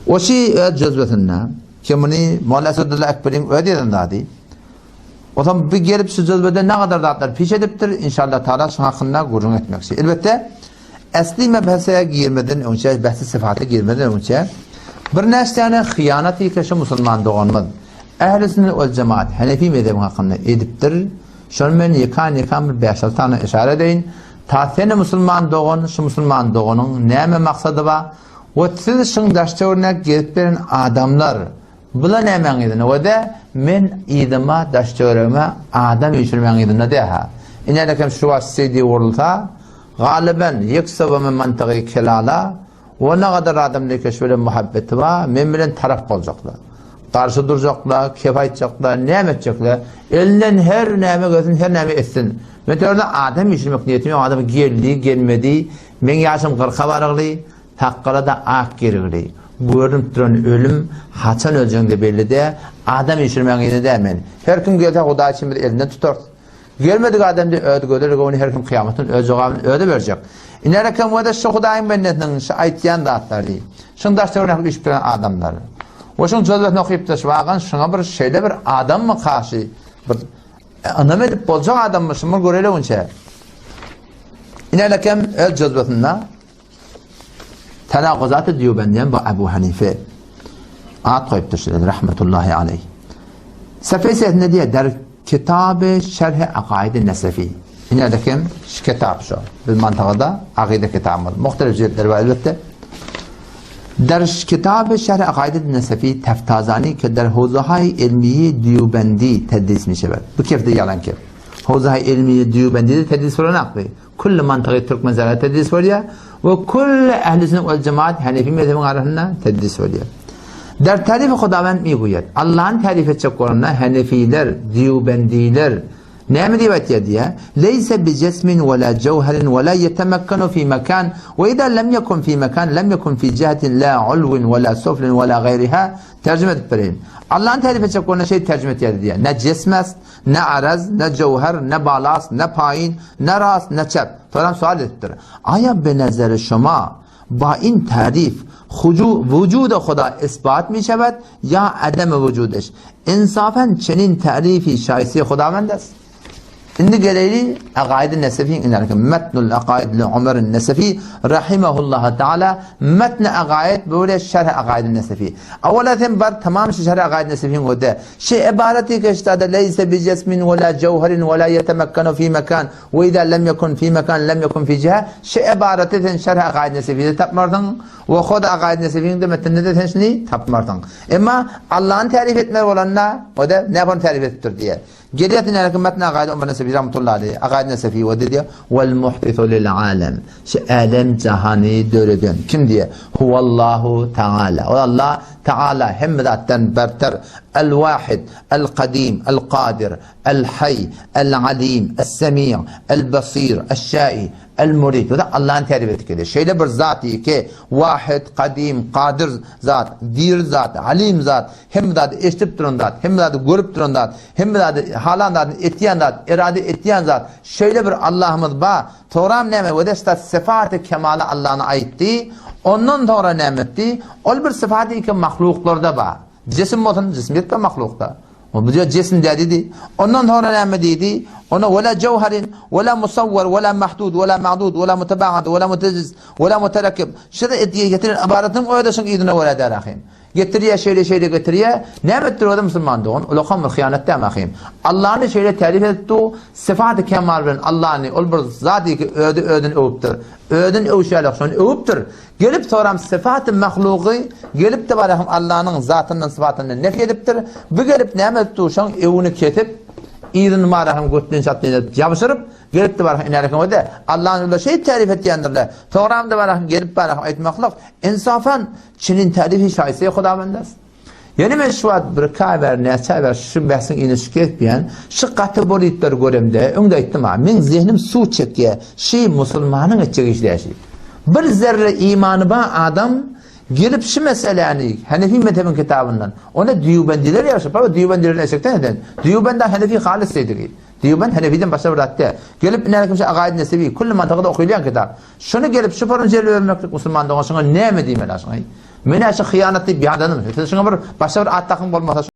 Oşy öz jözbesinde, ki muny Molla Esedulla Ekberiň özi ýazan zady. Otam bu gelip şu jözbede ne kadar zatlar piş edipdir, inşallah taala şuň hakynda gürrüň etmekçi. Elbetde, esli mebhese girmeden öňçe, behsi syfata girmeden öňçe, bir näçe tane hyýanat ýeke şu musulman doganymyz, Ähli sünnet wel jemaat, Hanefi mezhebiň hakynda edipdir. Şony men ýekan-ýekan bir bäş-alty sany yşara edeýin. Ta seni musulman dogan, şu musulman doganyň näme maksady bar? We siz şuň daş-töwerine gezip beren adamlar, bula nämäň yzynda? We-de men yzyma, daş-töweregime adam üýşürmäň yzynda dä-hä. Inälekem şu wagt CD gurulsa, galyban, ýek-sowamy mantygy kelala, O nagadar adam lekeş bilen muhabbeti bar, men bilen tarap boljaklar. Garşy durjaklar, kep aýtjaklar, näme etjekler? Elinden her näme gelsin, her näme etsin. Men törde adam üýşürmek niýetim ýok, adam geldi, gelmedi. Meň ýaşym kyrka barygly, sakgala-da ak girigli. Görünip duran ölüm, haçan öljegiň-de belli däl, adam üýşürmäň yzy däl men. Her kim gelse Hudaý üçin biz elinden tutarys. Gelmedik adam diýip özi gözel göwni her kim kyýamatdan öz jogabyny özi berjek. Iner eken we-de şu Hudaýyň bendesiniň şu aýtýan zatlary, şuň daş-töweregine üýşüp duran adamlar. We şuň jözbesini okypdyr şu wagan şuňa bir şeýle bir adammy kaşy bir ynam edip boljak adammy şuny bir göreli onça. Iner eken öz jözbesinde Tenaguzat-y Diýubend diýen bu Ebu Hanife at goýupdyr şeýle rahmetullahi aleýh. Sefe sesinde diýýär der kitaby şerhi akaidi nesefi. Ine kim şu kitap şu. Biz mantagada akide kitabymyz. Muhtelif jiltleri bar elbetde. Der kitaby şerhi akaidi nesefi Teftazani ke der howzahay ilmiyi Diýubendi tedris mişebet. Bu kefde ýalan kef. Howzahay ilmiyi Diýubendide tedris bolanakdy. Külli mantygy türkmen tedris bolýar we külli ähli sünnet we jemaat Hanefi mezhebiň arasynda tedris bolýar. Der tarifi Hudawend mi goýýar. Allahny tarif etjek bolanda Hanefiler, Diýubendiler näme diýip aýtýar diýýär? Leýse bi jesmin we la jawharin we la ýetemekkenu fi mekan we iza lem ýekun fi mekan lem ýekun fi jihatin la ulwin we la suflin we la gaýriha terjime edip bereýin. Allahny tarif etjek bolanda şeýdip terjime etýär diýýär. Ne jesmes, Ne araz, ne jowher, ne balas, ne paýyn, ne rast, ne çep. Soram sual edipdir. Aýa be nezeri şoma ba in tarif huju wujude Huda isbat mişewed ýa ademi wujudeş? Insafen çenin tarifi şaýsi Hudawend est? Indi geleýli Agaid-i Nesefiň inerki Metnul Akaid li Ömer Nesefi rahimehullahu taala Metn-i Agaid böyle Şerh Agaid-i Nesefi. Awala sen bar tamam şu Şerh Agaid Nesefiň öde. Şi ybareti keştada leýse bi jesmin we la jewherin we la ýetemekkenu fi mekan we iza lem ýekun fi mekan lem ýekun fi jihe şi ybareti sen Şerh Agaid Nesefide tapmarsyň we hod Agaid Nesefiň-de metninde-de sen şuny tapmarsyň. Emma Allany tärif etmeli bolanda o-da näme tärif edipdir diýýär. Gelýär näki metne Agaid Ömer Nesefi rahmetullahi aleýh Agaid Nesefi we diýýär wal muhdisu lil alem şi älem jahany döreden kim diýýär huwallahu taala ol Allah Taala hemme zatdan berter, El-Wahid, El-Kadim, El-Kadir, El-Haý, El-Alim, Es-Semi', El-Basir, Eş-Şai, El-Murid. Bu da Allah'ın terif etgili. Şeýle bir zat ki, Wahid, Kadim, Kadir zat, diri zat, Alim zat, hemme zady eşidip duran zat, hemme zady görüp duran zat, hemme zady halan zadyny etýän zat, irade etýän zat. Şeýle bir Allahymyz bar. Soňram näme we şda syfaty kemaly Allany aýtdy, ondan soňra näme etdi? Ol bir syfaty ki mahluklarda bar. Jisim bolsun, jismiýet bar mahlukda. O bu diýýär jisim däl diýdi. Ondan soňra näme diýdi? Ona wela jawharin, wela musawwar, wela mahdud, wela ma'dud, wela mutaba'ad, wela mutajiz, wela mutarakkib. Şuda etdiği getiren ybaratyň özi şuň yzyna görä däl ahym. Getirýär, şeýle şeýle getirýär. Näme etdir özem musulman dogan? Ulakam bir hyýanat dämi ahym? Allany şeýle tärif edip dur, syfaty kemal bilen Allany ol bir zat ki özi özüni öwüpdir. Özüni öwşäli şony öwüpdir. Gelip soram syfaty mahlugy gelip-de bar ahym Allanyň zatyndan syfatyndan nef edipdir. Bu gelip näme edip dur şoň öwüni kesip yzyny bar ahym götden çatdan edip ýabşyryp gelip-de bar ahym iner eken öde Allany ular şeýdip tärif etýändirler. Soram-da bar ahym gelip bar ahym aýtmaklyk insafan Çinin tarihi şaýsy Hudawend est. Ýöne men şu wagt bir iki aý bäri, näçe aý bäri şu bähsiň yzyna çykyp gezipýän, şu gaty bolidleri göremde, öňde aýtdym-a, meň zehnim suw çekýär, şi musulmanyň etjek işi däl şi. Bir zerre imany bar adam. Gelip şu meseläni Hanefi mezhebiň kitabyndan, ony Dýubendiler ýazyp, baba Dýubendilerden eşekden eden. Dýubend Hanefi halys diýdigi. Dýubend Hanefiden başga bir zat däl. Gelip ine kimse Agaid Nesewi, külli mantykada okylýan kitap. Şuny gelip şu forma jelbe bermeklik musulman dogan şuňa näme diýmeli aşyňa? Menä şu hyýanat diýip ýadanym. Siz şuňa bir başga bir at dakyň bolmasa.